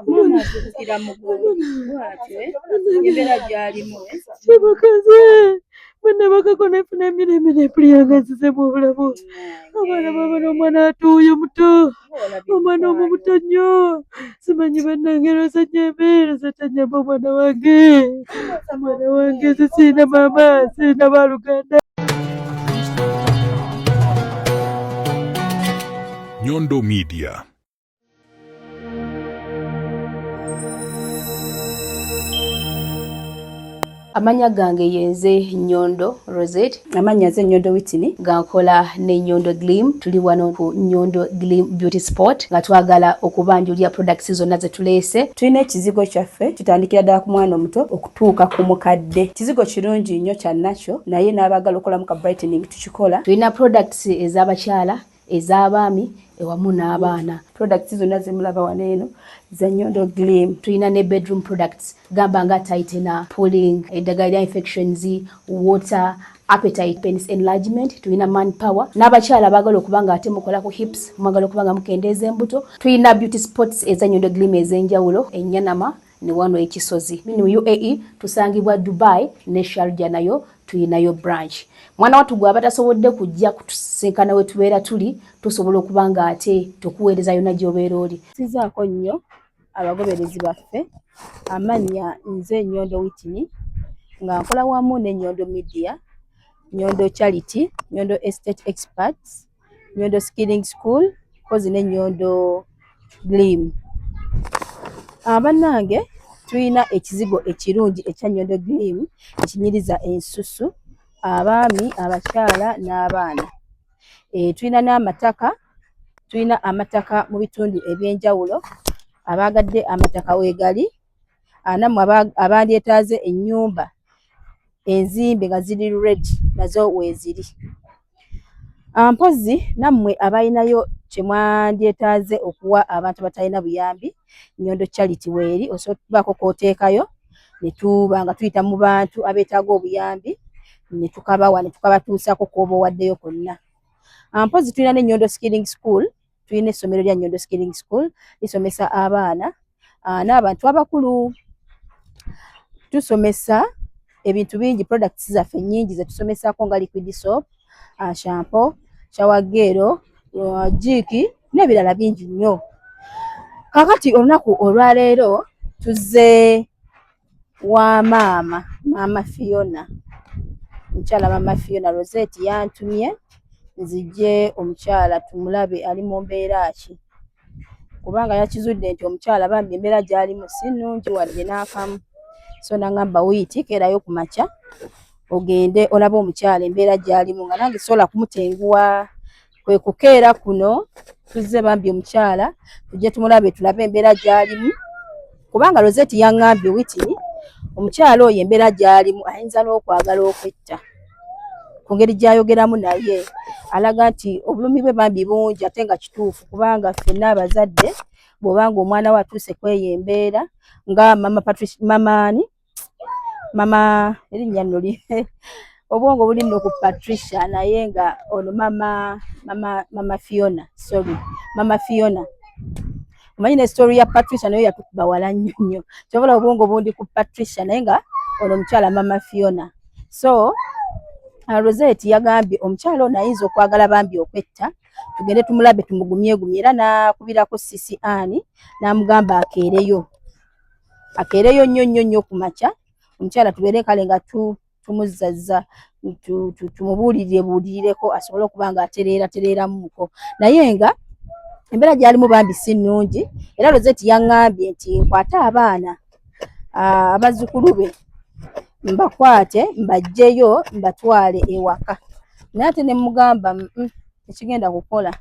Omwana azukukira mugundi bwatyo embeera gy'alimu. Kimukazi bwenabakako nefuna emirembe nempulira nga nzizemu obulamu. Abaana baba n'omwana atuuyo muto, omwana omu muto nnyo, simanyi bannange rosa nyambe rosa tanyamba omwana wange, omwana wange nze sirina maama, sirina baluganda. Nyondo Media. Amanya gange yenze Nyondo Rosette. Amanya nze Nyondo Whitney. Nga nkola ne Nyondo Gleam. Tuli wano ku Nyondo Gleam Beauty Spot nga twagala okubanjulira products zonna ze tuleese. Tulina ekizigo kyaffe kitandikira ddala ku mwana omuto okutuuka ku mukadde. Kizigo kirungi nnyo kya nakyo, naye n'abaagala okukolamu ka brightening tukikola. Tulina products ez'abakyala, ez'abaami ewamu n'abaana. Products zonna zemulaba wano eno za Nyondo Gleam. Tulina ne bedroom products gamba nga tightener, pulling, eddagala lya infections, water, appetite, penis enlargement, tulina manpower n'abakyala abaagala okuba nga ate mukola ku hips, mwagala okuba nga mukendeeza embuto. Tulina beauty spots eza Nyondo Gleam ez'enjawulo, enyanama ne wano ekisozi. Mu UAE tusangibwa Dubai ne Sharjah nayo tulinayo branch. Mwana wattu gwe abatasobodde kujja kutusisinkana we tubeera tuli, tusobola okuba nga ate tukuweereza yonna gy'obeera oli. Sizaako nnyo abagoberezi baffe. Amannya nze Nyondo Whitney nga nkola wamu ne Nyondo Media, Nyondo Charity, Nyondo Estate Experts, Nyondo Skilling School kozi ne Nyondo Gleam. Abannange tulina ekizigo ekirungi ekya Nyondo Gleam ekinyiriza ensusu abaami, abakyala n'abaana. Tulina n'amataka, tulina amataka mu bitundu eby'enjawulo, abaagadde amataka weegali, nammwe abandyetaaze ennyumba enzimbe nga ziri ready nazo weeziri. Mpozzi nammwe abalinayo kye mwandyetaaze okuwa abantu abatalina buyambi, Nyondo Charity weeri, osobola okubaako k'oteekayo ne tuba nga tuyita mu bantu abeetaaga obuyambi ne tukabawa ne tukabatuusaako k'oba owaddeyo konna. Mpozzi tulina ne Nyondo Skilling School, tulina essomero lya Nyondo Skilling School lisomesa abaana n'abantu abakulu. Tusomesa ebintu bingi, products zaffe nnyingi ze tusomesaako nga liquid soap, shampoo, shower gel, jik n'ebirala bingi nnyo. Kaakati olunaku olwaleero tuzze wa maama, maama Fiona, mukyala maama Fiona Rosette yantumye nzije omukyala tumulabe ali mu mbeera ki, kubanga yakizudde nti omukyala bambi embeera gy'alimu si nnungi wadde n'akamu. So n'angamba Whitney keerayo ku makya ogende olabe omukyala embeera gy'alimu, nga nange sobola kumutenguwa. Kwe kukeera kuno tuzze bambi omukyala tujje tumulabe tulabe embeera gy'alimu, kubanga Rosette yaŋŋambye Whitney omukyala oyo embeera gy'alimu ayinza n'okwagala okwetta ku ngeri gy'ayogeramu, naye alaga nti obulumi bwe bambi bungi ate nga kituufu, kubanga ffenna abazadde bw'obanga omwana we atuuse kweyo embeera nga mama Patricia, mama ani, mama erinnya nno obwongo buli nno ku Patricia, naye nga ono mama, mama, mama Fiona, sorry, mama Fiona. Omanyi ne story ya Patricia nayo yatukuba wala nnyo nnyo, kyobola obwongo bundi ku Patricia, naye nga ono omukyala mama Fiona. So Rosette yagambye omukyala ono ayinza okwagala bambi okwetta, tugende tumulabe tumugumyegumye, era n'akubirako Sisi Ann n'amugamba akeereyo, akeereyo nnyo nnyo nnyo ku makya, omukyala tubeere kale nga tumuzzazza tumubuulirire buulirireko asobole okuba nga atereera tereeramuko, naye nga embeera gy'alimu bambi si nnungi. Era Rosette yaŋŋambye nti nkwate abaana abazzukulu be mbakwate mbaggyeyo mbatwale ewaka, naye ate ne mugamba tekigenda kukola.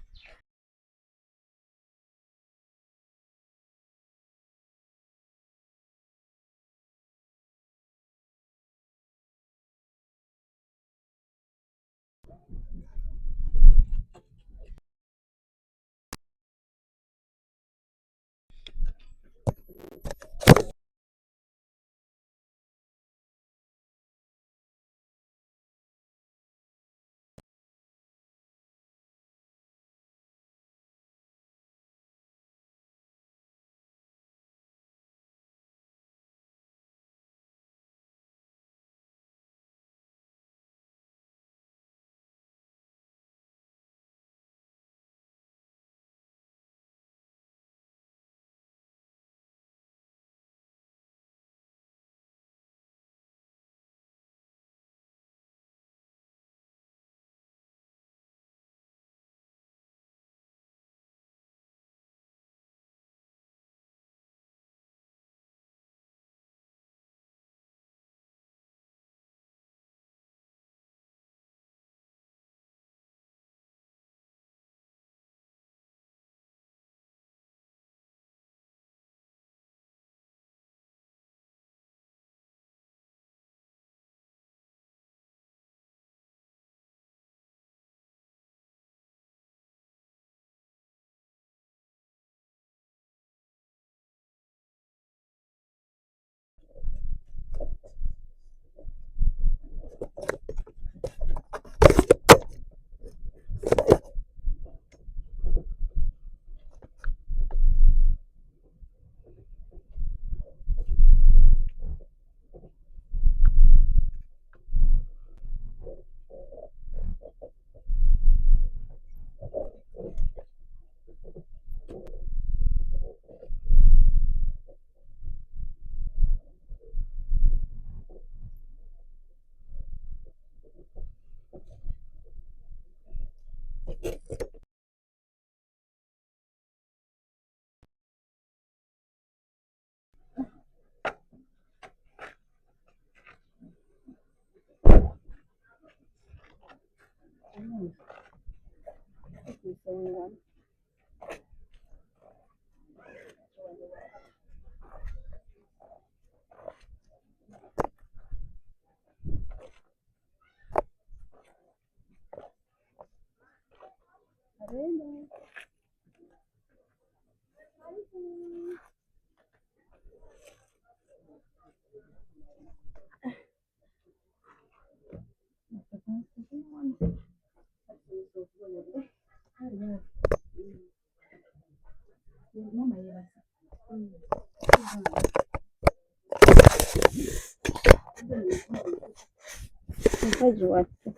Mukazi wattu.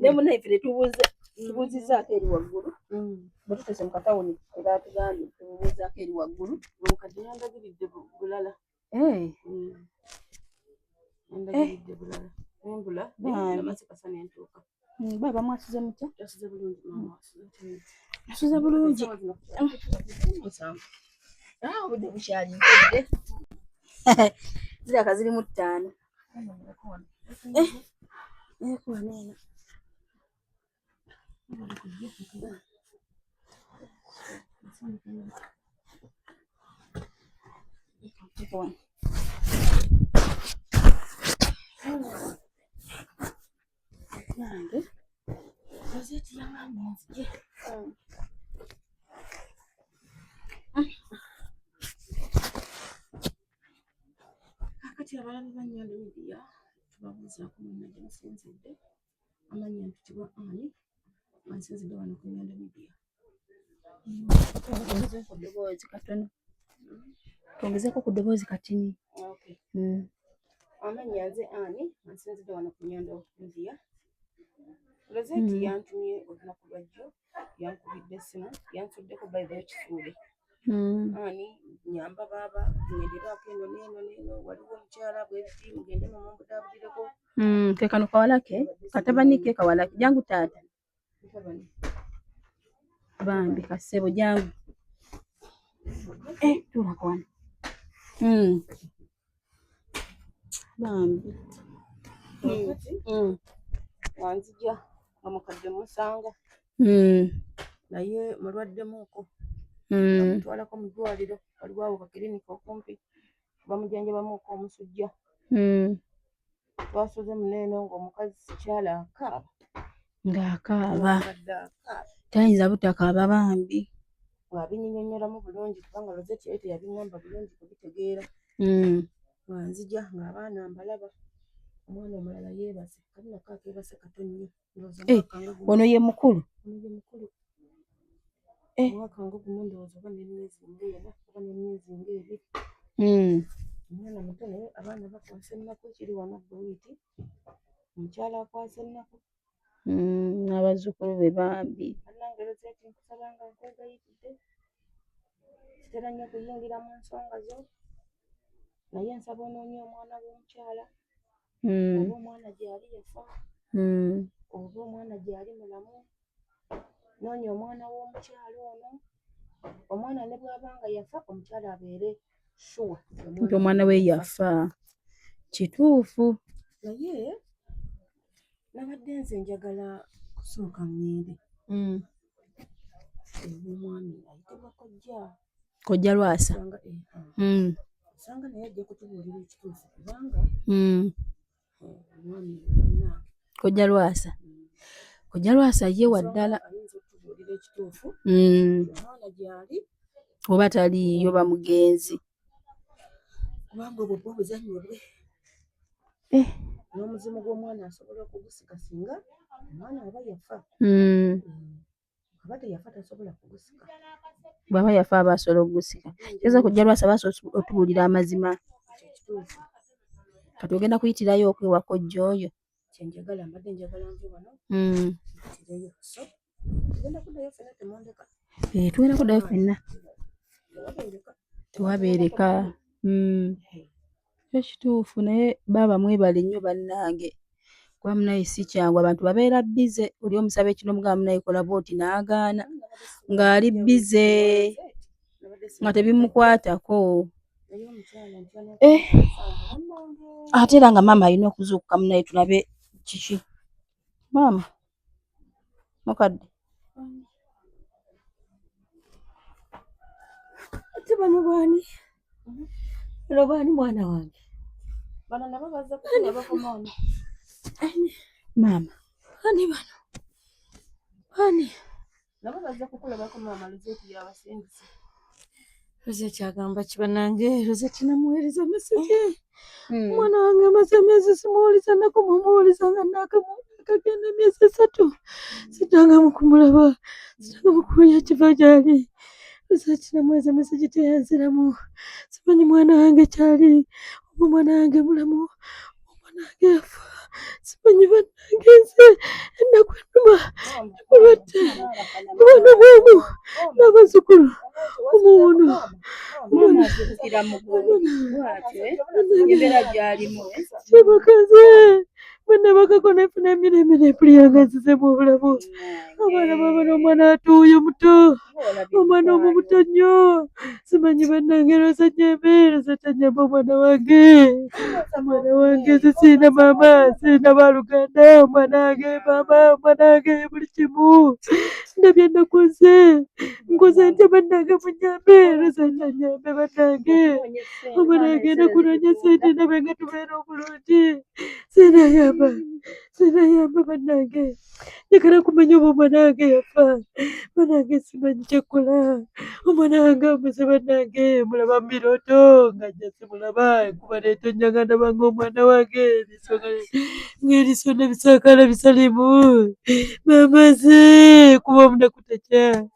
Ne munnaffe ne tubuuza tubuuzizzaako eri waggulu bwe tutuuse mu katawuni era atugambye tubuuzaako eri waggulu. Omukadde yandagiridde bulala. Yandagiridde bulala. Nembula namaze kasa nentuuka. Baaba mwasuze mutya? Twasuze bulungi maama, wasuze otya? Nasuze bulungi. Essaawa zino 7. Ah, obudde bukyali nkedde. Ziraka ziri mu 5. Ekuwa neeno. Nange Rosette yangambye nzije. Kaakati abalabi ba Nyondo Media tubabuuzaako mwenna gye musinzidde. Amannya mpitibwa Ann, nga nsinzidde wano ku Nyondo Media. Twongezeeko ku ddoboozi katono. Twongezeeko ku ddoboozi katini. Okay. Amannya nze Ann, nga nsinzidde wano ku Nyondo Media. Rosette yantumye olunaku lwajjo, yankubidde essimu, yansuddeko by the way Kisuule. Ann nyamba baaba ngenderako eno n'eno n'eno, waliwo omukyala bwe biti mugende mumumbudaabudireko. Ke kano kawala ke katabani ke kawala ke jangu taata. Mutabani. Bambi kassebo jangu. Tuulako wano. Bambi. Kaakati nga nzija nga mukadde mmusanga naye mulwaddemuuko. Bamutwalako mu ddwaliro, waliwo awo kakirinika okumpi bamujanjabamuuko omusujja. Twasuze muno eno ng'omukazi kikyala akaaba. Ng'akaaba. Abadde akaaba. Tayinza butakaaba bambi. Ng'abinnyonnyolamu bulungi kubanga Rosette yali teyabiŋŋamba bulungi kubitegeera. Nga nzija ng'abaana mbalaba, omwana omulala yeebase, kali nako akeebase kato nnyo. Ndowooza omwaka nga gumu. Ono ye mukulu? Ono ye mukulu. Omwaka nga gumu ndowooza oba n'emyezi ng'ena oba n'emyezi ng'ebiri. Omwana muto naye abaana bakwasa ennaku ekiri wano bwe wiiti. Omukyala akwasa ennaku. N'abazzukulu be bambi. Bannange Rosette nkusaba nga nkwegayiridde. Sitera nnyo kuyingira mu nsonga zo naye nsaba onoonye omwana w'omukyala oba omwana gy'ali yafa oba omwana gy'ali mulamu. Noonya omwana w'omukyala ono. Omwana ne bw'aba nga yafa omukyala abeere sure nti omwana we yafa. Kituufu. Naye nabadde nze njagala kusooka ŋŋende ew'omwami ayitibwa Kojja. Kojja Lwasa. Osanga naye ajja kutubuulira ekituufu kubanga omwami bannange. Kojja Lwasa. Kojja Lwasa ye wa ddala. Ayinza okutubuulira ekituufu omwana gy'ali oba taliiyo bamugenzi. Kubanga obwo bwo buzannyo bwe. N'omuzimu gw'omwana asobola okugusika singa omwana aba yafa. Aba teyafa tasobola kugusika. Bw'aba yafa aba asobola okugusika. Kitegeeza Kojja Lwasa aba asobola otubuulira amazima. Ekyo kituufu. Kati ogenda kuyitirayo okwewa kojja oyo. Kye njagala mbadde njagala nve wano mpitireyo. So tugenda kuddayo ffenna temundeka. Tugenda kuddayo ffenna. Tewabeereka. Kyo kituufu naye baaba mwebale nnyo bannange kuba munaye si kyangu abantu babeera bbize oli omusaba ekino omugamba munaye kola bw'oti n'agaana ng'ali bbize nga tebimukwatako. Eh, ate era nga maama alina okuzuukuka munaye tulabe kiki. Maama mukadde. Ate bano baani? Bano baani mwana wange? Bano nabo bazze kukulabako maama. Maama. Baani bano? Baani? Nabo bazze kukulabako maama Luzeti yabasindise. Rosette agamba ki banange? Rosette namuweereza mesegi. Omwana wange amaze emyezi simuwuliza nako mumuwuliza nga nakagenda emyezi 3 siddangamu kumulaba, siddangamu kuwulira kiva gyali. Rosette namuweereza mesegi teyanziramu. Simanyi mwana wange kyali, oba omwana wange mulamu, omwana wange yafa. Simanyi bannange nze ennaku ennuma mulwadde omwana bwomu n'abazzukulu omuwono kyebakaze bwenabakako nefuna emirembe nempulira nga nzizemu obulamu. Abaana baba n'omwana atuuyo muto, omwana omu muto nnyo. Simanyi bannange Rosa nnyambe, Rosa tannyamba omwana wange. Omwana wange nze sirina maama, sirina baluganda, omwana wange maama, omwana wange buli kimu. Ndabye ennaku nze, nkoze ntya bannange munnyambe, Rosa tannyambe bannange. Omwana wange agenda kunoonya ssente ndabe nga tubeera obulungi. Sinayamba, sinayamba bannange. Njagala kumanya oba omwana wange yafa. Bannange simanyi kyekkola. Omwana wange amuze bannange, mulaba mu birooto nga nja simulaba, enkuba n'etonnya nga ndaba ng'omwana wange eriiso ng'eriiso nebisaakaala bisalimu. Maama nze kuba omunaku tekya.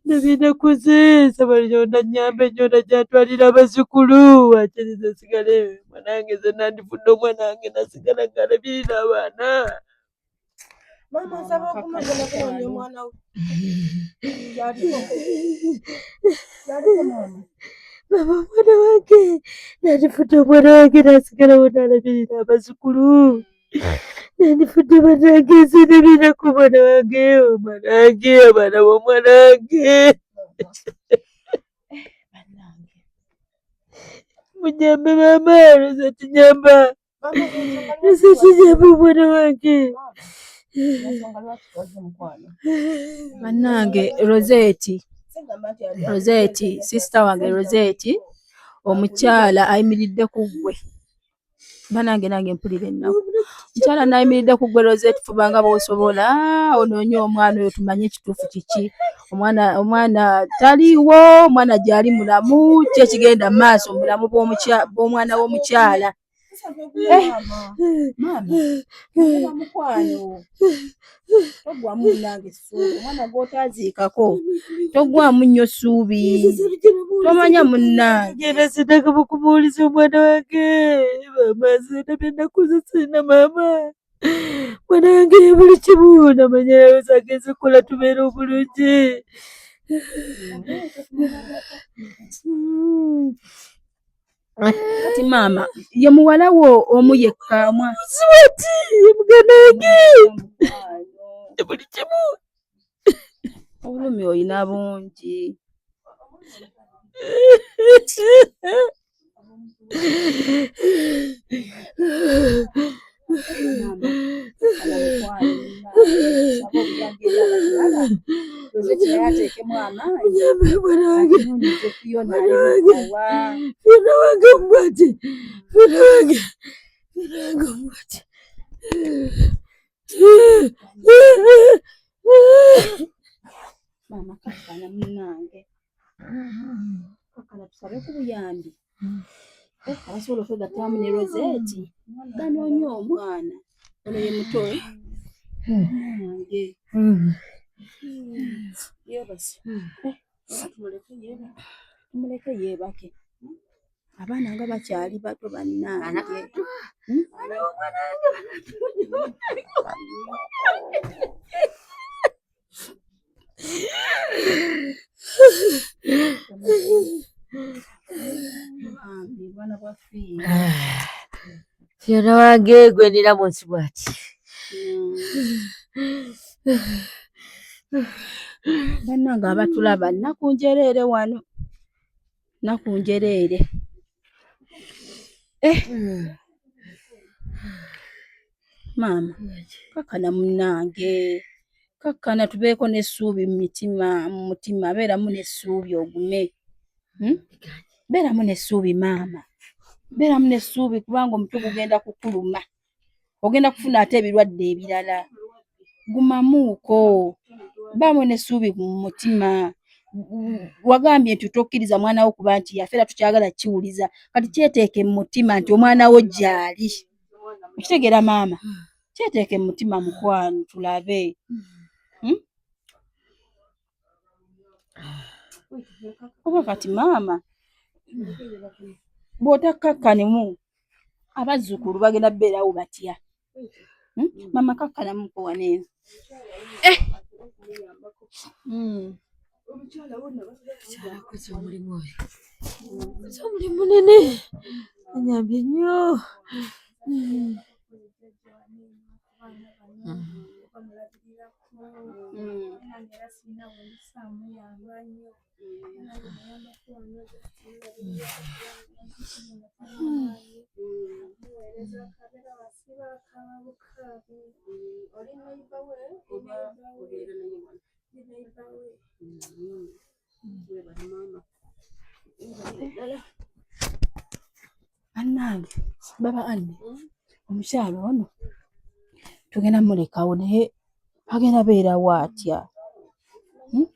Ndabye ennaku nze, nsaba Katonda annyambe nnyo najja antwalira abazzukulu waakiri nze nsigale. Omwana wange nze nandifudde omwana wange nasigala ng'alabirira abaana. Maama nsaba ogume ogenda kunoonya omwana wo. Gyaliko. Gyaliko maama. Maama omwana wange nandifudde omwana wange nasigalawo n'alabirira abazzukulu. Nandifudde bannange nze ndabirako omwana wange, omwana wange, abaana b'omwana wange. Munyambe maama, Rosette nyamba. Rosette nyamba omwana wange. Bannange Rosette, Rosette sister wange Rosette omukyala ayimiridde ku ggwe. Bannange nange mpulira ennaku. Omukyala n'ayimiridde ku ggwe Rosette fuba nga bw'osobola onoonye omwana oyo tumanye ekituufu kiki. Omwana omwana taliiwo, omwana gy'ali mulamu, ki ekigenda mu maaso mu bulamu bw'omwana w'omukyala. Maama, oba mukwano toggwaamu munnange ssuubi, omwana gw'otaaziikako toggwaamu nnyo ssuubi, tomanya munnange. Ngenda siddakamu kumuwuliza omwana wange. Maama nze ndabye ennaku ze sirina maama. Mwana wange ye buli kimu namanya Rosa agenze kukola tubeere obulungi. Kati maama ye muwala wo omu yekka omwa Swati ye muganda wange ye buli kimu. Obulumi olina bungi. Mwana wange, mwana wange, mwana wange omubwati, mwana wange, mwana wange omubwati. Maama kakkana munnange, kakkana tusabe ku buyambi. Abasobola okwegatta wamu ne Rosette banoonya omwana ono ye muto nange yeebase. Tumuleke yeebake. Abaana nga bakyali bato bannange. Mwana wange gwe nina mu nsi bwati. Bannange abatulaba nnaku njereere wano, nnaku njereere. Eh. Maama kakkana munnange, kakkana tubeeko n'essuubi mu mitima, mu mutima beeramu n'essuubi ogume. Hmm? Beeramu n'essuubi maama, beeramu n'essuubi kubanga omutwe gugenda kukuluma, ogenda kufuna ate ebirwadde ebirala. Gumamuuko, baamu n'essuubi mu mutima. Wagambye nti tokkiriza mwana wo kuba nti yafa era tukyagala kiwuliza, kati kyeteeke mu mutima nti omwana wo gyali. Okitegeera maama? Kyeteeke mu mutima mukwano, tulabe. Hmm? Oba kati maama bw'otakkakkanemu abazzukulu bagenda beerawo batya? Hmm? Maama kakkanamuko wano eno. Eh! Hmm. Omukyala akoze omulimu oyo, akoze omulimu munene, anyambye nnyo. Bannange baba Anne, omukyala ono tugenda mulekawo naye agenda beerawo atya? Hmm?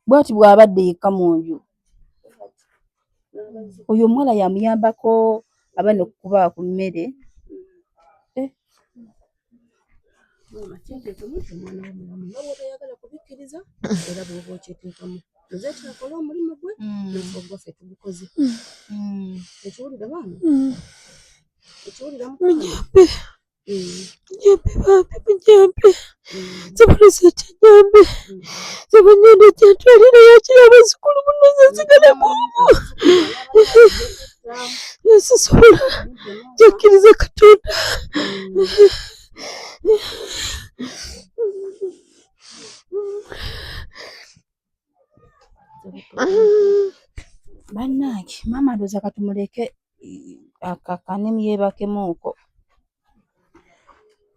Bwati bw'abadde yekka mu nju. Oyo omuwala yamuyambako abaana okukuba ku mmere. Eh. Maama kyeteekemu nti omwana wo mulamu nga bw'otayagala kubikkiriza era bw'oba okyeteekamu Rosette akole omulimu gwe naffe ogwaffe tugukoze. Okiwulira maama? Okiwulira mukwano? Munyambe, munyambe bambi, munyambe. Nsaba Rosette anyambe. Nsaba Nyondo gyantwalire yakiri abazzukulu muno nze nsigale bwomu. Sisobola, gyakkiriza Katonda. Bannange maama ndowooza katumuleke akakkane yeebakemuuko.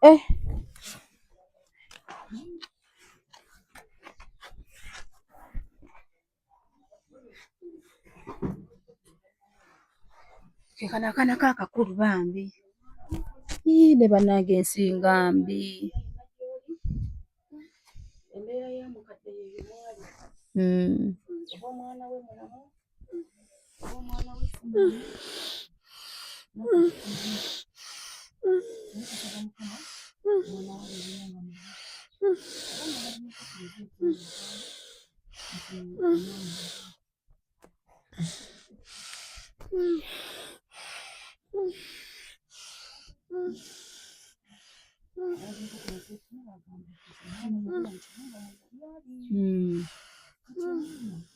Eh! Ke kano akaana ko akakulu bambi. Yii ne bannange ensi nga mbi. Embeera ya mukadde yeeyo mwali. Oba omwana we mulamu, oba omwana we si mulamu. Naye Mukama, omwana we abeere nga mulamu. Abaana balina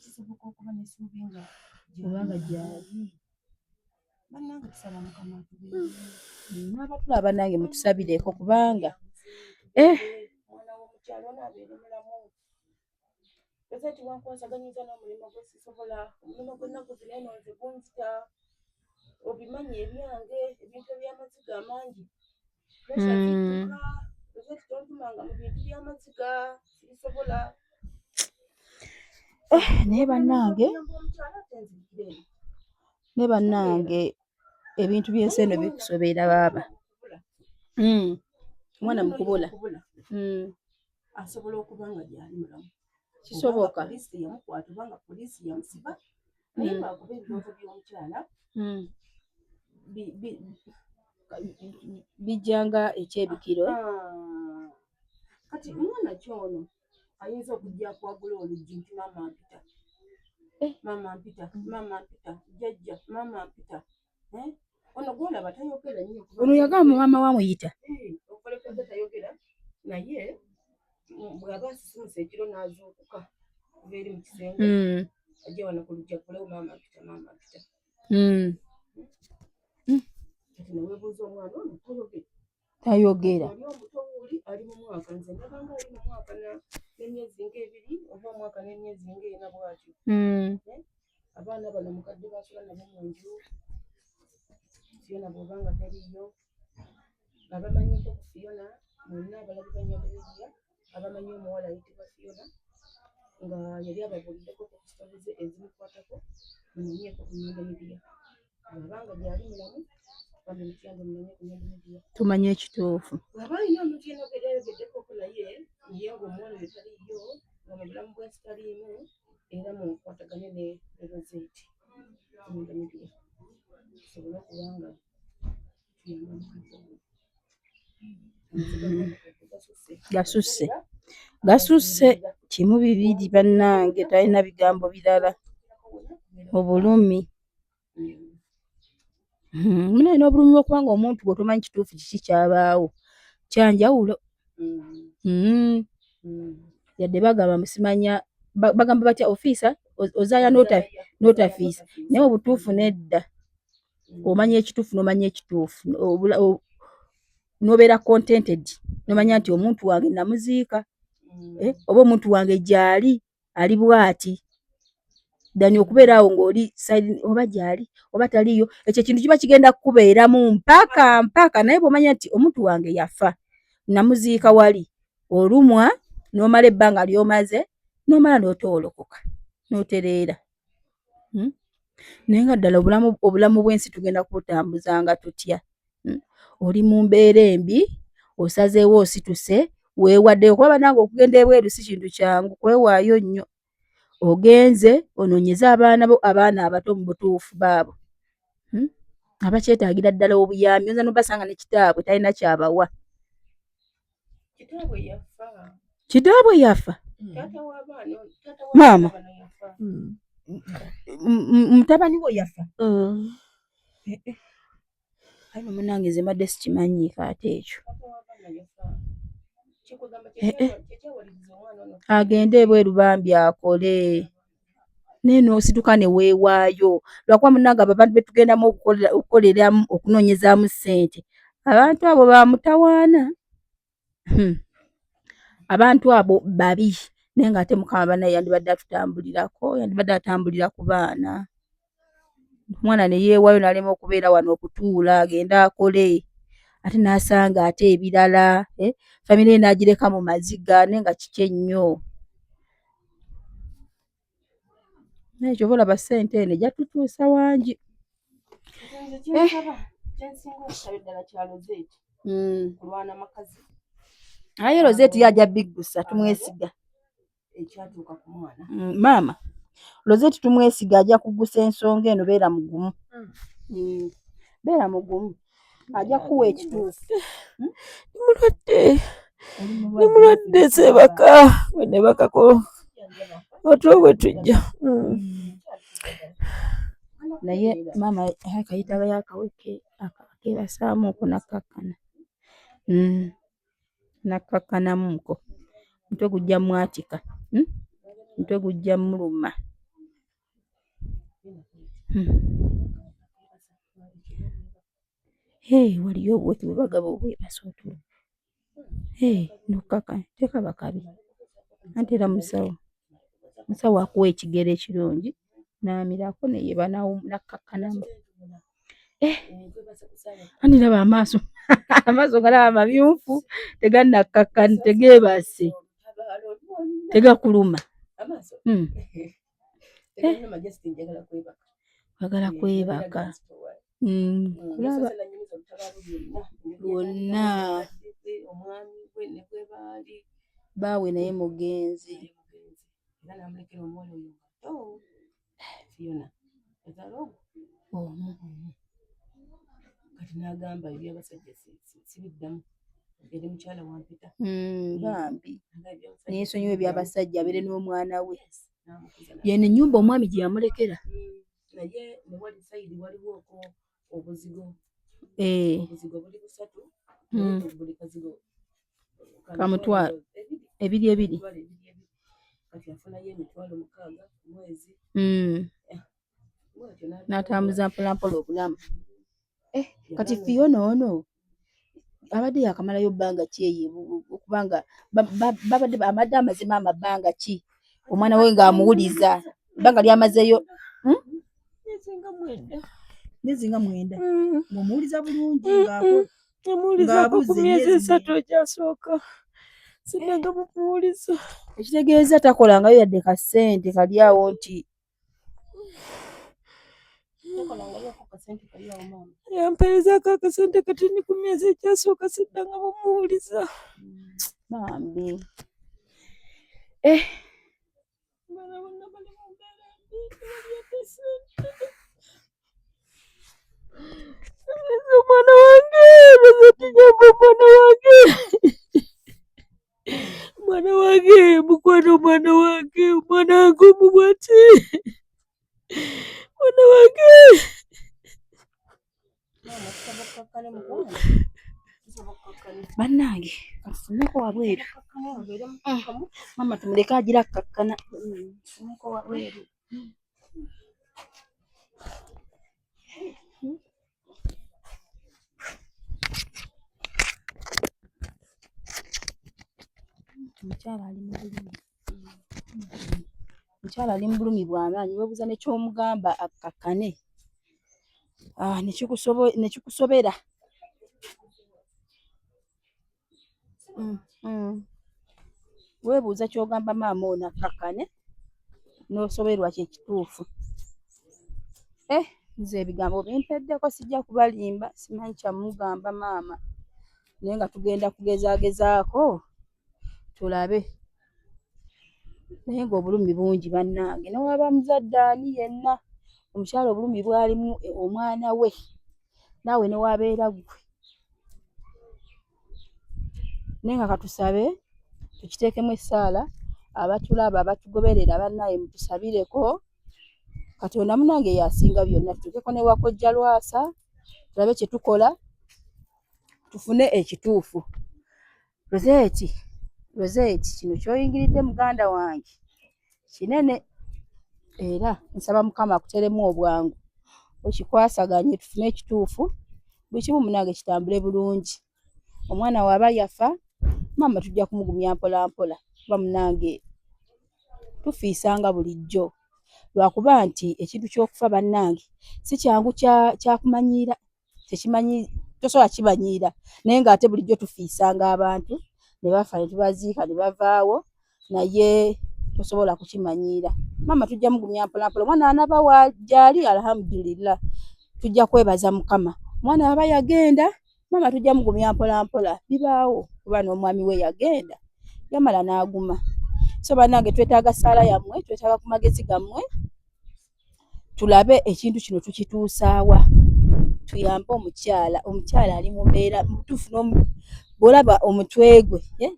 kisoboka okuba n'essuubi nga Kubanga gyali. Bannange tusaba Mukama atubeere. N'abatulaba bannange mutusabireko kubanga eh Omwana w'omukyalo ono abeere mulamu. Rosette wankwasaganyiza n'omulimu gwe sisobola. Omulimu gw'ennaku zino eno nze gunzita. Obimanyi ebyange ebintu eby'amaziga amangi. Pressure zidduka. Rosette tontumanga mu bintu by'amaziga sibisobola. Eh, naye bannange Omukyala ate nzijukire eno. Ne bannange ebintu by'ensi eno bikusobeera baaba. Omwana mukubula. Asobola okuba nga gyali mulamu. Kisoboka. Poliisi teyamukwata oba nga poliisi yamusiba naye lwakuba ebirooto by'omukyala Bijja nga ekyebikiro. Ah. Kati mwana ki ono ayinza okujja akwagula oluggi nti maama mpita, Eh. maama mpita, maama mpita, jjajja maama mpita. Eh? Ono gw'olaba tayogera nnyo kuba Ono yagamba maama we amuyita. Eh, okukolekeza tayogera naye bw'aba asisimuse ekiro n'azuukuka kuva eri mu kisenge ajja wano ku luggi aggulewo maama mpita, maama mpita. Kati Neweebuuza omwana ono tayogera. Tayogera. Oli omuto wuuli ali mu mwaka, nze ndabanga ali mu mwaka n'emyezi ng'ebiri oba omwaka n'emyezi ng'ena bw'atyo. Abaana bano mukadde basula nabo mu nju. Fiona bw'oba nga taliiyo, abamanyiko ku Fiona mwenna abalabi ba Nyondo Media, abamanyi omuwala ayitibwa Fiona nga yali ababuuliddeko ku story ze ezimukwatako, munoonyeeko ku Nyondo Media. Bw'aba nga gyali mulamu, bambi mutuyambe munoonye ku Nyondo Media. Tumanye ekituufu. Bw'aba alina omuntu yenna gwe yali ayogeddekoko naye, naye ng'omuwala oyo taliiyo, nga mu bulamu bw'ensi taliimu, era mukwatagane ne Rosette Nyondo Media tusobole okuba nga tuyamba mukadde ono. Amaziga g'omukadde gasusse. Gasusse. Gasusse kimu bibiri bannange, talina bigambo birala. Obulumi. Munaye n'obulumi bw'okuba nga omuntu gwe tomanyi kituufu kiki kyabaawo kyanjawulo. Yadde bagamba musimanya, bagamba batya ofiisa ozaaya n'otafiisa, naye mu butuufu nedda. Omanya ekituufu n'omanya ekituufu, n'obeera contented, n'omanya nti omuntu wange namuziika, oba omuntu wange gy'ali ali bw'ati. Than okubeera awo ng'oli side oba gy'ali oba taliiyo, ekyo ekintu kiba kigenda kukubeeramu mpaka mpaka. Naye bw'omanya nti omuntu wange yafa namuziika wali, olumwa n'omala ebbanga ly'omaze n'omala n'otoolokoka n'otereera. Naye nga ddala obulamu bw'ensi tugenda kubutambuzanga tutya? Oli mu mbeera embi, osazeewo osituse, weewaddeyo kuba bannange okugenda ebweru si kintu kyangu, kwewaayo nnyo. Ogenze onoonyeze abaana bo, abaana abato mu butuufu baabo, Abakyetaagira ddala obuyambi, oyinza n'obasanga ne kitaabwe talina ky'abawa. Kitaabwe yafa. Kitaabwe yafa? Taata w'abaana, taata Maama. w'abaana bano yafa. Mutabani wo yafa? Ayi no munnange nze mbadde sikimanyiiko ate ekyo. Taata w'abaana yafa. Kikugamba kyekyawaliriza omwana ono. Agende ebweru bambi akole. Naye n'osituka ne weewaayo. Lwakuba munnange abo abantu be tugendamu okukoleramu okunoonyezaamu ssente, abantu abo ba mutawaana. Abantu abo babi, naye ng'ate Mukama bannaye yandibadde atutambulirako, yandibadde atambulira ku baana. Omwana ne yeewaayo n'alema okubeera wano okutuula agende akole, ate n'asanga ate ebirala, famire ye n'agireka mu maziga naye nga kiki ennyo. Naye ky'ova olaba ssente eno ejja tutuusa wangi. Nze kyensaba, kyensinga okusaba eddala kya Rosette. Kulwana makazi. Aye Rosette ye ajja biggusa, tumwesiga. Ekyatuuka ku mwana. Maama, Rosette tumwesiga ajja kuggusa ensonga eno, beera mugumu. Beera mugumu. Ajja kukuwa ekituufu. Mulwadde. Ndi mulwadde seebaka, bwe neebakako otulo bwe tujja. Naye maama akayitabayo akaweke akeebasaamuuko n'akkakkana. N'akkakkanamuuko. Omutwe gujja mwatika. Omutwe gujja muluma. Hey, waliyo obuweke bwe bagaba obwebasa otulo. Hey, n'okkakana tekaba kabi. Anti era musawo akuwa ekigero ekirungi n'amirako ne yeeba n'akkakkanamu. Anti ndaba amaaso amaaso galaba mamyufu tegannakkakkana, tegeebase, tegakuluma. Amaaso? Tegannuma, just njagala kwebaka. Oyagala kwebaka. Kulaba lwonna. Omwami we ne bwe baali. Bbaawe naye mugenzi. Era n'amulekera omuwala oyo nga Fiona. Yazaala ogwo? Omu. Kati n'agamba eby'abasajja sibiddamu. Yali mukyala wa mpeta. Bambi. Neesonyiwa eby'abasajja abeere n'omwana we. Yeno ennyumba omwami gye yamulekera. Naye ne wali side waliwooko obuzigo. Obuzigo buli busatu. Buli kazigo Kamutwalo. Ebiri ebiri. Kati afunayo 600,000 ku mwezi. N'atambuza mpola mpola obulamu. Eh, kati Fiona ono abadde yakamalayo bbanga ki eyo okubanga babadde abadde amaze maama bbanga ki omwana we ng'amuwuliza ebbanga lyamazeeyo hmm? Myezi nga mwenda mm. ng'omuwuliza bulungi ng'amuwulizaako ku myezi esatu egyasooka sinanga mumuwuliza ekitegeeza takolangayo yadde ka ssente kali awo nti yampeerezaako akasente katini ku myezi egyasooka siddanga mumuwuliza bambi eh. Omwana wange bazatinyamba omwana wange mwana wange mukwano omwana wange omwana wange omubwati mwana wange Bannange katusomeko wabweru maama tumuleke agira akkakkana tusomeko wabweru. Omukyala ali mu bulumi. Omukyala ali mu bulumi bwa maanyi weebuuza ne ky'omugamba akkakkane ah, ne kikusobera. Mm, mm. Weebuuza ky'ogamba maama ono akkakkane n'osoberwa kye kituufu. Eh, nze ebigambo bimpeddeko sijja kubalimba simanyi kyamugamba maama naye nga tugenda kugezaagezaako tulabe naye ng'obulumi bungi bannange newaba muzadde ani yenna omukyala obulumi bwalimu eh, omwana we naawe newabeera ggwe naye nga katusabe tukiteekemu essaala abatulaba abatugoberera bannaaye mutusabireko katonda munange yasinga byonna tutuukeko ne wakojja lwasa tulabe kye tukola tufune ekituufu Rosette, Rosette kino ky'oyingiridde muganda wange kinene era nsaba Mukama akuteremu obwangu okikwasaganye tufune ekituufu buli kimu munange kitambule bulungi. Omwana waba yafa maama tujja kumugumya mpola mpola kuba munange tufiisanga bulijjo lwakuba nti ekintu ky'okufa bannange si kyangu kyakumanyiira. Tekimanyi tosobola kibanyiira naye ng'ate bulijjo tufiisanga abantu ne bafa ne tubaziika ne bavaawo naye tosobola kukimanyiira. Maama tujja mugumya mpolampola omwana anaba wa gyali alhamdulillah tujja kwebaza Mukama. Omwana aba yagenda maama tujja mugumya mpolampola bibaawo kuba n'omwami we yagenda yamala n'aguma. So bannange twetaaga ssaala yammwe twetaaga ku magezi gammwe. Tulabe ekintu kino tukituusaawa tuyambe omukyala omukyala ali mu mbeera mubutuufu bw'olaba omutwe gwe eh,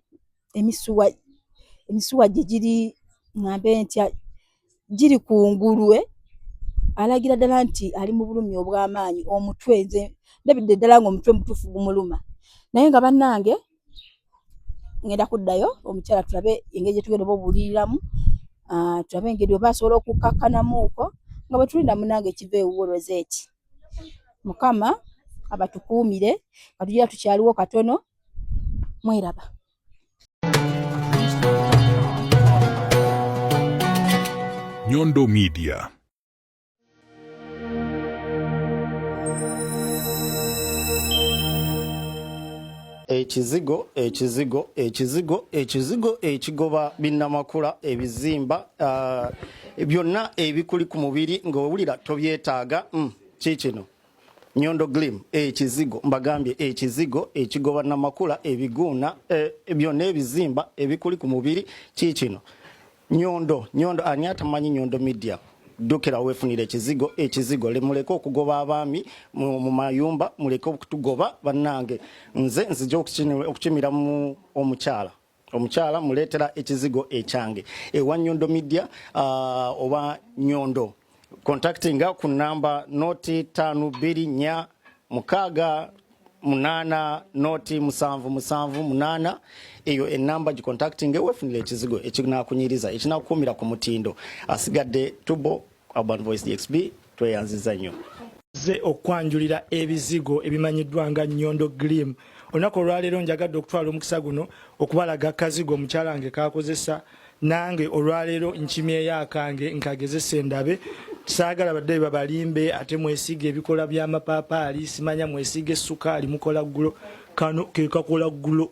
emisuwa emisuwa gye giri ngambe ntya giri ku ngulu eh, alagira ddala nti ali mu bulumi obw'amaanyi omutwe nze ndabidde ddala ng'omutwe mutuufu gumuluma naye nga bannange ngenda kuddayo omukyala tulabe engeri gye tugenda oba obuuliriramu ah, tulabe engeri oba asobola okukakkanamuuko nga bwe tulinda munange ekiva ewuwo Rosette Mukama abatukuumire nga tugira tukyaliwo katono mweraba. Nyondo Media. Ekizigo ekizigo ekizigo ekizigo ekigoba binnamakula ebizimba uh, byonna ebikuli ku mubiri ng'owulira tobyetaaga mm, kiikino nyondo glim ekizigo mbagambye ekizigo ekigoba namakula ebiguuna eh, byonna ebizimba ebikuli ku mubiri kiikino Nyondo, nyondo ani atamanyi nyondo media ddukira wefunira ekizigo ekizigo muleke okugoba abaami mu mayumba muleke okutugoba bannange nze nzija okukimira mu omukyala omukyala muleetera ekizigo ekyange ewa nyondo media uh, oba nyondo contactinga ku namba noti 5 2 4 6 8 noti 7 7 8 eyo enamba gicontactinge wefunire ekizigo ekinakunyiriza ekinakukuumira ku mutindo asigadde tubo Urban Voice DXB tweyanziza nnyo. Nze okwanjulira ebizigo ebimanyiddwa nga Nyondo Glim. Olunaku olwaleero njagadde okutwala omukisa guno okubalaga akazigo omukyala wange kakozesa, nange olwaleero nkimyeyo akange nkagezese ndabe. Saagala badde babalimbe ate mwesiige ebikola by'amapaapaali, simanya mwesiige essukaali mukola ggulo. Kano ke kakola ggulo.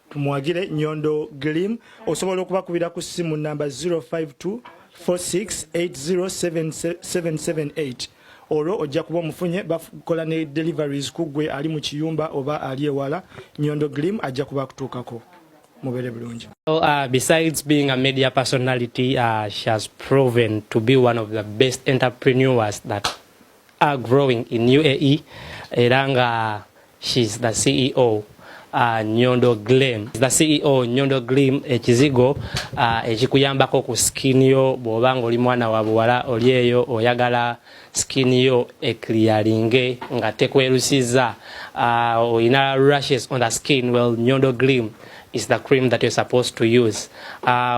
Tumuwagire Nyondo Glim. Osobola okubakubira ku ssimu namba 052 4680778, olwo ojja kuba omufunye. Bakola ne deliveries ku ggwe ali mu kiyumba oba ali ewala. Nyondo Glim ajja kuba akutuukako. Mubeere bulungi. So, besides being a media personality, she has proven to be one of the best entrepreneurs that are growing in UAE. Era nga she's the CEO Nyondo Glam. The CEO Nyondo Glam, ekizigo ekikuyambako ku skin yo bw'oba ng'oli mwana wa buwala oli eyo oyagala skin yo eclearinge nga tekwerusiza, oyina rashes on the skin, well, Nyondo Glam is the cream that you're supposed to use.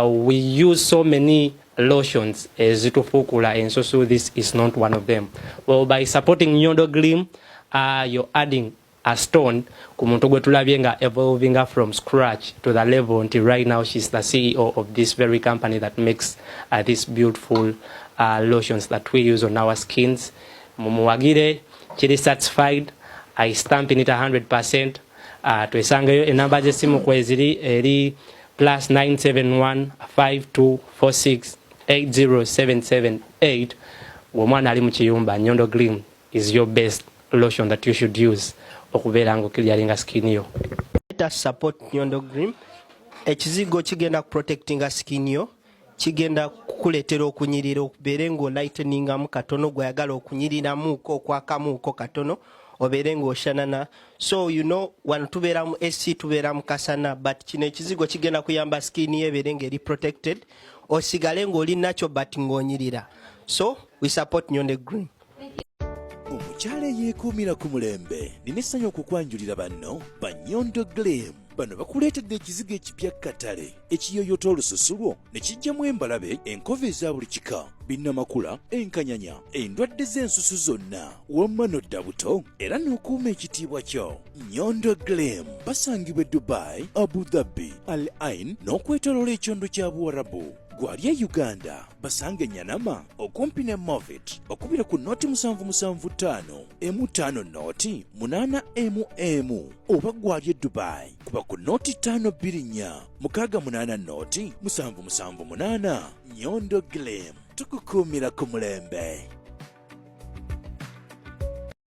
We use so many lotions ezitufuukula ensusu. This is not one of them. Well, by supporting Nyondo Glam, you're adding a stone ku muntu gwe tulabye nga evolving from scratch to the level nti right now she's the CEO of this very company that makes these beautiful lotions that we use on our skins. Mumuwagire, kiri satisfied, I stamp in it 100%. Twesangeyo, enamba z'essimu kweziri eri plus 971 5246 80778. Omwana ali mu kiyumba, Nyondo Glim is your best lotion that you should use okubeera nga oclearinga skin yo. Let us support Nyondo Grim. Ekizigo kigenda kuprotectinga skin yo, kigenda kukuleetera okunyirira, okubeere ng'olighteningamu katono, gweyagala okunyiriramuuko, okwakamuuko katono, obeere ng'oshanana. So wano tubeera mu AC, tubeera mu kasana, but kino ekizigo kigenda kuyamba skin yo ebeere ng'eri protected, osigale ng'oli nakyo but ng'onyirira. So we support Nyondo Grim. Omukyala eyeekuumira ku mulembe, nina essanyu okukwanjulira banno Banyondo Glim. Bano bakuleetedde ekizigo ekipya katale ekiyoyota olususu lwo ne kijjamu embalabe, enkovu eza buli kika, binnamakula, enkanyanya, endwadde z'ensusu zonna, wamma nodda buto era n'okuuma ekitiibwa kyo. Nyondo Glim basangibwa e Dubai, Abu Dhabi, Al Ain n'okwetoloola ekyondo kya Buwarabu. Gwali e Uganda, basange Nyanama okumpi ne Movit. Bakubira ku 077 150 0 8 emu, oba gwali e Dubai, kuba ku 0 524 68 0 778. Nyondo Glim, tukukuumira ku mulembe.